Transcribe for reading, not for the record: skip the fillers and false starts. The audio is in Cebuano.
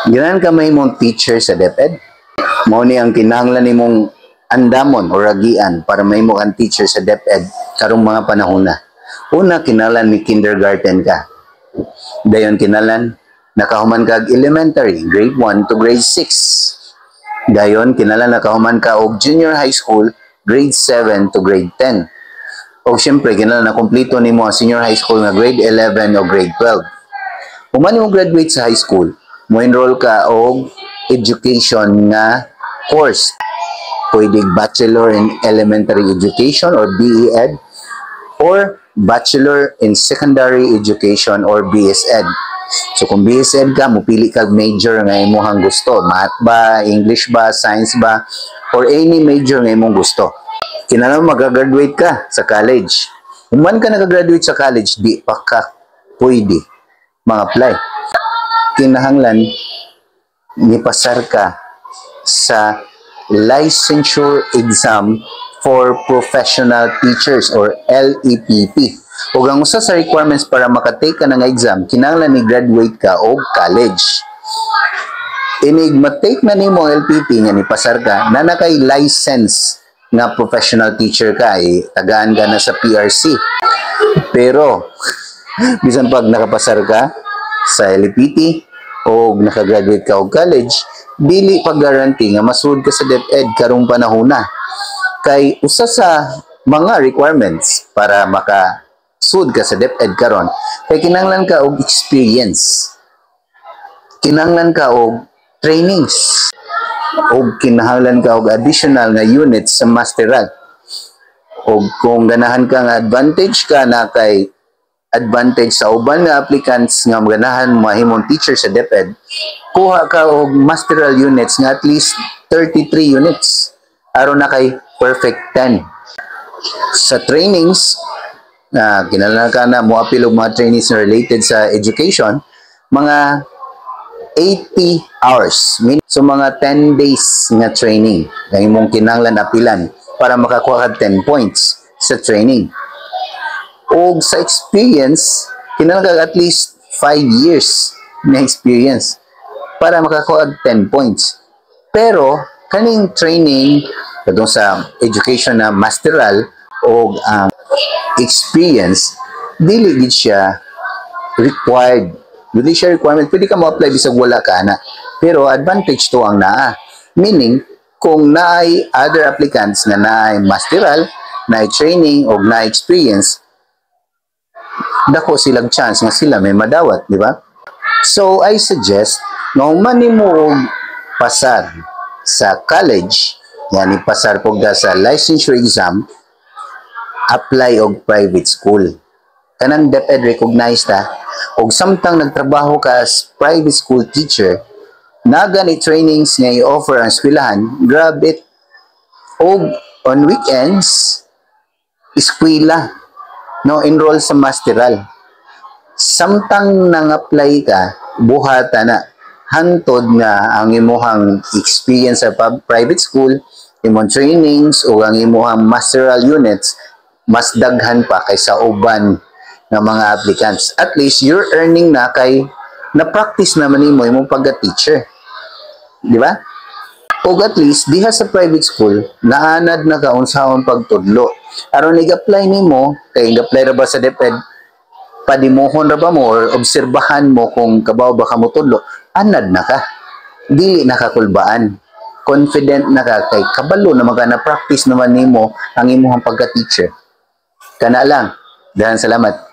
Ganahan ka mahimong teacher sa DepEd? Mao ni ang kinahanglan nimong andamon o ragian para mahimo kang teacher sa DepEd karong mga panahon na. Una, kinahanglan ni kindergarten ka. Dayon, kinahanglan nakahuman ka og elementary, grade 1 to grade 6. Dayon, kinahanglan nakahuman ka og junior high school, grade 7 to grade 10. O syempre, kinahanglan na kompleto nimo ang senior high school nga grade 11 o grade 12. Human mo graduate sa high school, mo enroll ka og education nga course. Pwede Bachelor in Elementary Education or BEEd or Bachelor in Secondary Education or BSEd. So kung BSEd ka, mupili kag major nga imong gusto. Math ba, English ba, Science ba, or any major nga imong gusto. Kinahanglan magagraduate ka sa college. Human ka nakagraduate sa college, di pa ka pwede mag-apply. Kinahanglan nipasar ka sa licensure exam for professional teachers or LEPT. Ug ang usa sa requirements para makatake ka ng exam, kinahanglan ni graduate ka og college. Inig ma-take na nimo ang LPT nga nipasar ka, na nakay license nga professional teacher ka, eh, tagaan ka na sa PRC. Pero bisan pag nakapasar ka sa LPT o nakagraduate ka og college, dili pa guarantee nga masud ka sa DepEd karong panahon na. Kay usa sa mga requirements para makasud ka sa DepEd karon kay kinahanglan ka og experience. Kinahanglan ka og trainings og kinahanglan ka og additional nga units sa masteral. Og kung ganahan ka nga advantage ka na kay advantage sa uban nga applicants nga ganahan mahimong teacher sa DepEd, kuha ka og masteral units nga at least 33 units aron na kay perfect 10. Sa trainings na kinahanglan ka na mo-apil og mga trainings na related sa education, mga 80 hours. So mga 10 days nga training ang imong kinahanglan apilan para makakuha ka 10 points sa training. O sa experience, kinahanglan ka at least 5 years na experience para makakuha og 10 points. Pero kaning training katong sa education na masteral o ang experience, dili gid siya required. Dili siya requirement. Pwede ka mo-apply bisag wala ka na. Pero advantage to ang naa. Meaning, kung naay other applicants nga naay masteral, naay training o naay experience, dako silang chance nga sila may madawat, di ba? So, I suggest nga human nimo og pasar sa college, yani pasar pud ka sa licensure exam, apply og private school. Kanang DepEd recognized ta, og samtang nagtrabaho ka as private school teacher, na gani trainings nga i-offer ang eskwelahan, grab it. Og on weekends, eskwela, no, enroll sa masteral. Samtang nang-apply ka, buhata na hantod nga ang imuhang experience sa private school, imong trainings o ang imuhang masteral units mas daghan pa kaysa uban nga mga applicants. At least you're earning na kay na-practice naman nimo imong pagka-teacher. Di ba? Og at least diha sa private school naanad na ka unsaon pagtudlo. Aron ig-apply nimo, kay ig-apply ra ba sa DepEd, padimuhon ra ba mo or obserbahan mo kung kabaw ba ka motudlo, anad na ka. Dili na ka kulbaan. Confident na ka kay kabalo naman ka, na practice naman nimo ang imong pagka-teacher. Kana lang. Daghang salamat.